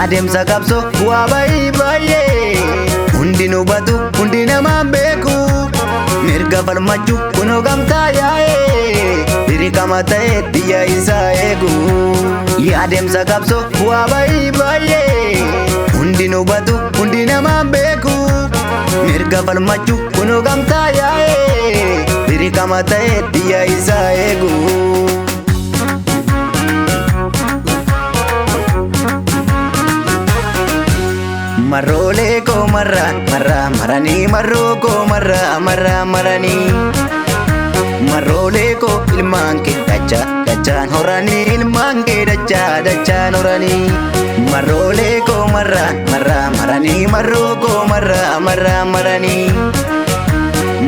Adeemsa qabsoo waa baay'ee baay'ee hundi nu hubatu hundi namaan beeku mirga falmachuu kunoo gamtaa yaa'ee dirqama ta'e biyya isaa eegu. Adeemsa qabsoo waa baay'ee baay'ee hundi nu hubatu hundi namaan beeku mirga falmachuu kunoo gamtaa yaa'ee dirqama ta'e biyya isaa eegu. Maroolee koo marraa marraa maranii marroo koo marraa marraa maranii maroolee koo ilmaan kee dachaa dachaan horanii ilmaan kee dachaa dachaan horanii maroolee koo marraa marraa maranii marroo koo marraa marraa maranii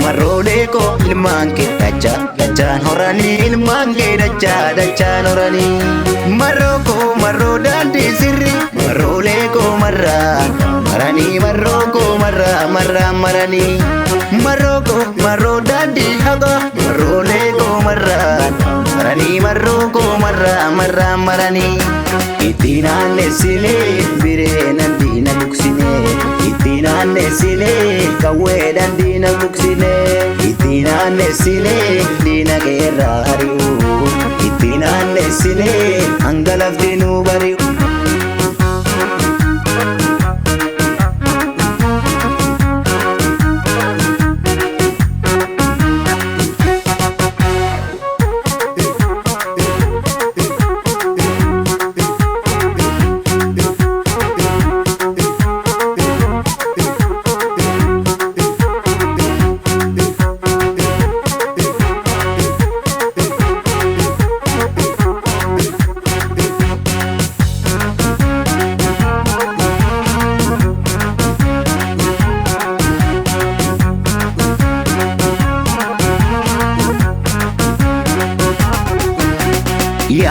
maroolee koo ilmaan kee dachaa dachaan horanii ilmaan kee dachaa dachaan horanii marroo koo marroo daandii sirrii maroolee koo marraa maranii marroo koo marraa marraa maranii marroo koo marroo daandii haqa maroolee koo marraa maranii marroo koo marraa marraa maranii itti naannessinee bireenan diina gugsinee itti naannessinee qawweedhaan diina gugsinee itti naannessinee diina qeerraa ari'u itti naannessinee hanga lafti nu bari'u.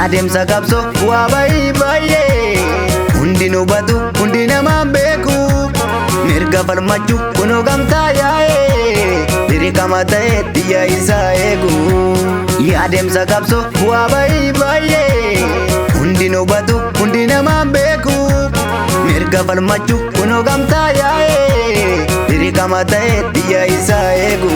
Adeemsa qabsoo waa baay'ee baay'ee hundi nu hubatu hundi namaan beeku mirga falmachuu kunoo gamtaa yaa'ee dirqama ta'e biyya isaa eegu. Adeemsa qabsoo waa baay'ee baay'ee hundi nu hubatu hundi namaan beeku mirga falmachuu kunoo gamtaa yaa'ee dirqama ta'e biyya isaa eegu.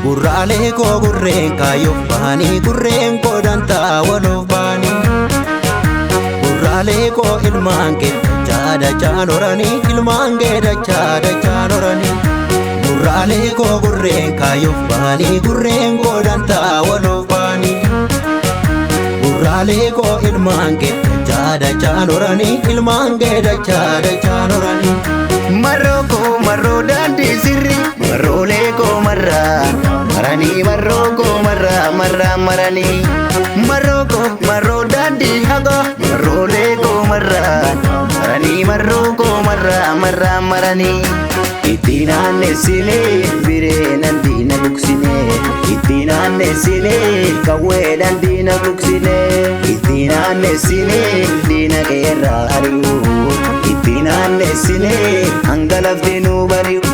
Gurraalee koo gurreen kaayyoof bahanii gurreen koo dantaa waloof bahanii. Gurraalee koo ilmaan kee dachaa dachaan horanii ilmaan kee dachaa dachaan horanii. Gurraalee koo gurreen kaayyoof bahanii gurreen koo dantaa waloof bahanii. Gurraalee koo ilmaan kee dachaa dachaan horanii ilmaan kee dachaa dachaan horanii. Marroo koo marroo daandii sirrii maroolee koo marraa maranii marroo koo marraa marraa maranii marroo koo marroo daandii haqa maroolee koo marraa maranii marroo koo marraa marraa maranii itti naannessinee bireenan diina gugsinee itti naannessinee qawweedhaan diina gugsinee itti naannessinee diina qeerraa ari'u itti naannessinee hanga lafti nu bari'u.